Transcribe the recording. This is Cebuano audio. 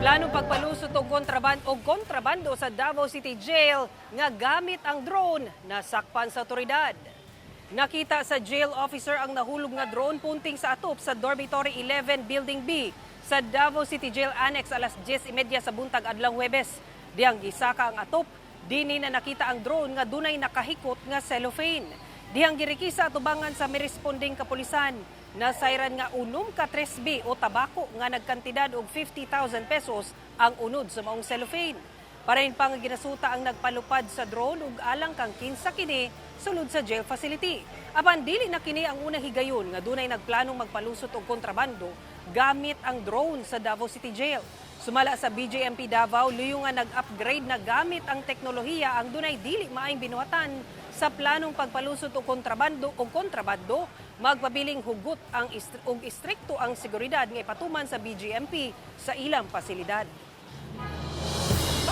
Plano pagpalusot og kontrabando sa Davao City Jail nga gamit ang drone, nasakpan sa otoridad. Nakita sa jail officer ang nahulog nga drone punting sa atop sa Dormitory 11, Building B sa Davao City Jail Annex alas 10:30 sa buntag adlaw Huwebes. Dihang gisaka ang atop, dini na nakita ang drone nga dunay nakahikot nga cellophane. Dihang girikisa atubangan sa miresponding kapulisan, nasayran nga 6 ka 3B o tabako nga nagkantidad og 50,000 pesos ang unod sa maong cellophane. Parain pa nga ginasuta ang nagpalupad sa drone ug alang kang kinsa kini sulod sa jail facility. Apan dili na kini ang unang higayon nga dunay nagplanong magpalusot og kontrabando gamit ang drone sa Davao City Jail. Sumala sa BJMP Davao, luyo nga nag-upgrade na gamit ang teknolohiya ang dunay dili maayong binuhatan sa planong pagpalusot og kontrabando, magpabiling hugot ang og istrikto ang seguridad nga ipatuman sa BJMP sa ilang pasilidad.